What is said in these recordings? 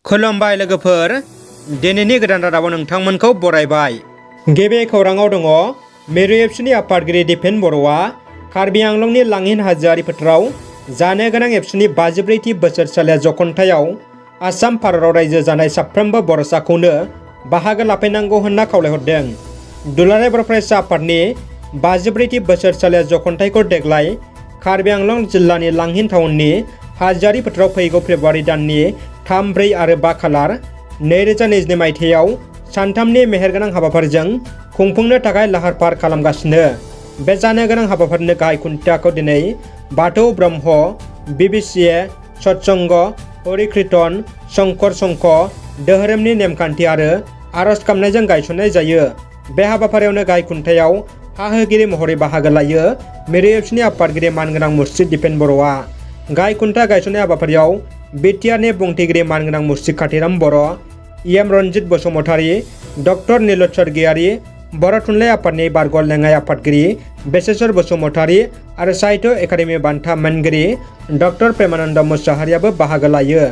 खुलुमबाय लोगोफोर, दिनैनि गोदान रादाबाव नोंथांमोनखौ बरायबाय। गिबि खौराङाव दङ मिरु एबसुनि आफादगिरि दिपेन बर'आ कार्बि आंलंनि लांहिन हाजोआरि फोथाराव जानो गोनां एबसुनि 54थि बोसोरसालिया जखनथायाव आसाम भारताव रायजो जानाय साफ्रोमबो बर'साखौनो बाहागो लाफैनांगौ होनना खावलायहरदों। दुलाराय बर' फरायसा आफादनि 54थि बोसोरसालिया जखनथाइखौ देग्लाय कार्बि आंलं जिल्लानि लांहिन टाउननि हाजोआरि फोथाराव फैगौ फेब्रुवारि दाननि 3, 4 आरो 5 खालार 2022 मायथाइयाव सानथामनि मेहेरगोनां हाबाफारिजों खुंफुंनो थाखाय लाहार फाहार खालामगासिनो। बे जानो गोनां हाबाफारिनि गाहाय खुन्थियाखौ दिनै बाथौ ब्रह्म, बिबिसिए, सत्संग, हरि कीर्तन, शंकर संघ धोरोमनि नेमखान्थि आरो आरज गाबनायजों गायसननाय जायो। बे हाबाफारियावनो गाहाय खुन्थायाव हाहोगिरि महरै बाहागो लायो मिरु एबसुनि आफादगिरि मानगोनां मुस्रि दिपेन बर'आ। गाहाय खुन्था गायसननाय हाबाफारियाव बिटिआरनि बुंथिगिरि मानगोनां मुस्रि काथिराम बर', एम रनजित बसुमतारी, डक्टर नीलद स्वर्गियारी, बर' थुनलाइ आफादनि बारग' लेङाइ आफादगिरि बेसेश्वर बसुमतारी आरो साहित्य एकाडेमि बान्था मोनगिरि डक्टर प्रेमानन्द मुसाहारियाबो बाहागो लायो।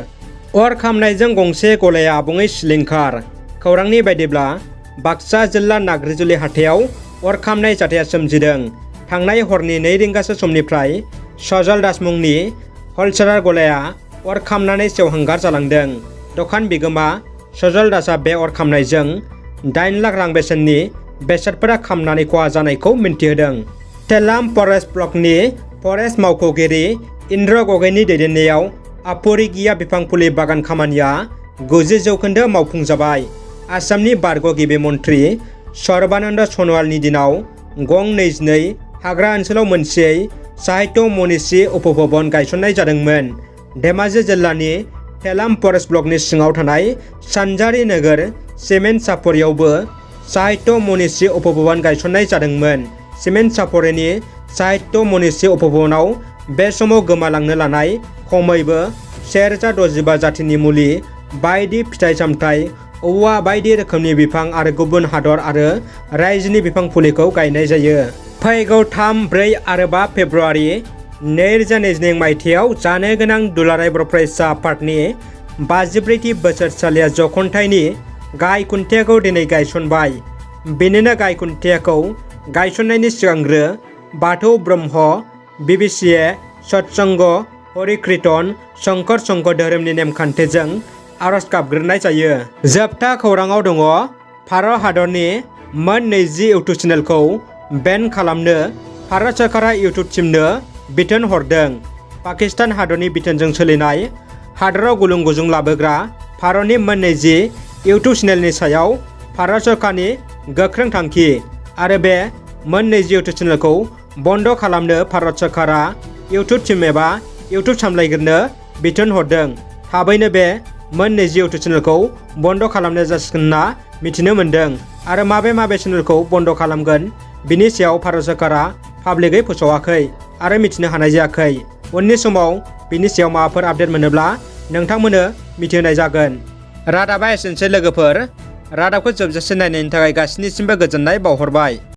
अर खामनायजों गंसे गलाया आबुङै सिलिंखार। खौरांनि बायदिब्ला बाक्सा जिल्ला नाग्रिजुलि हाथायाव अर खामनाय जाथाया सोमजिदों। थांनाय हरनि 2 रिंगासो समनिफ्राय सजल दास मुंनि हलसेलार गलाया अर खामनानै सेवहांगार जालांदों। दखान बिगोमा सजल दासआ बे अर खामनायजों 8 लाख रां बेसेननि बेसादफोरा खामनानै खहा जानायखौ मिन्थिहोदों। थेलाम फरेस्ट ब्लकनि फरेस्ट मावख'गिरि इन्द्र गगैनि दैदेननायाव आपुरिगिया बिफां फुलि बागान खामानिया 90% मावफुंजाबाय। आसामनि बारग' गिबि मन्थ्रि सर्बानन्द सन'वालनि दिनाव गं 22 हाग्रा ओनसोलाव मोनसेयै साहित्य मनीषी उपभवन गायसननाय जादोंमोन। धेमाजि जिल्लानि थेलाम फरेस्ट ब्लकनि सिङाव थानाय सानजारि नोगोर सिमेन्ट सापरियावबो साहित्य मनीषी उपभवन गायसननाय जादोंमोन। सिमेन्ट सापरिनि साहित्य मनीषी उपभवनाव बे समाव गोमालांनो लानाय खमैबो 1065 जातिनि मुलि, बायदि फिथाइ सामथाइ, औवा बायदि रोखोमनि बिफां आरो गुबुन हादर आरो रायजोनि बिफां फुलिखौ गायनाय जायो। फैगौ 3, 4 आरो 5 फेब्रुवारि 2022 मायथाइयाव जानो गोनां दुलाराय बर' फरायसा आफादनि 54थि बोसोरसालिया जखनथाइनि गाहाय खुन्थियाखौ दिनै गायसनबाय। बेनिनो गाहाय खुन्थियाखौ गायसननायनि सिगांग्रो बाथौ ब्रह्म, बिबिसिए, सत्संग, हरि कीर्तन, शंकर संघ धोरोमनि नेमखान्थिजों आरज गाबग्रोनाय जायो। जोबथा खौराङाव दङ भारत हादरनि मोन 20 इउटुब चेनेलखौ बेन खालामनो भारत सोरखारा इउटुब टीमनो बिथोन हरदों। पाकिस्तान हादरनि बिथोनजों सोलिनाय हादराव गुलुं गुजुं लाबोग्रा भारतनि मोन 20 इउटुब चेनेलनि सायाव भारत सोरखारनि गोख्रों थांखि आरो बे मोन 20 इउटुब चेनेलखौ बन्द खालामनो भारत सोरखारा इउटुब टीम एबा इउटुब सामलायगिरिनो बिथोन हरदों। थाबैनो बे मोन 20 इउटुब चेनेलखौ बन्द खालामनाय जासिगोन होनना मिथिनो मोन्दों आरो माबे चेनेलखौ बन्द खालामगोन बिनि सायाव भारत सोरखारा पाब्लिकै फोसावाखै आरो मिथिनो हानाय जायाखै। उननि समाव बिनि सायाव माबाफोर आपडेट मोनोब्ला नोंथांमोननो मिथिहोनाय जागोन। रादाबा एसेनोसै लोगोफोर। रादाबखौ जोबजासे नायनायनि थाखाय गासिनिसिमबो गोजोननाय बावहरबाय।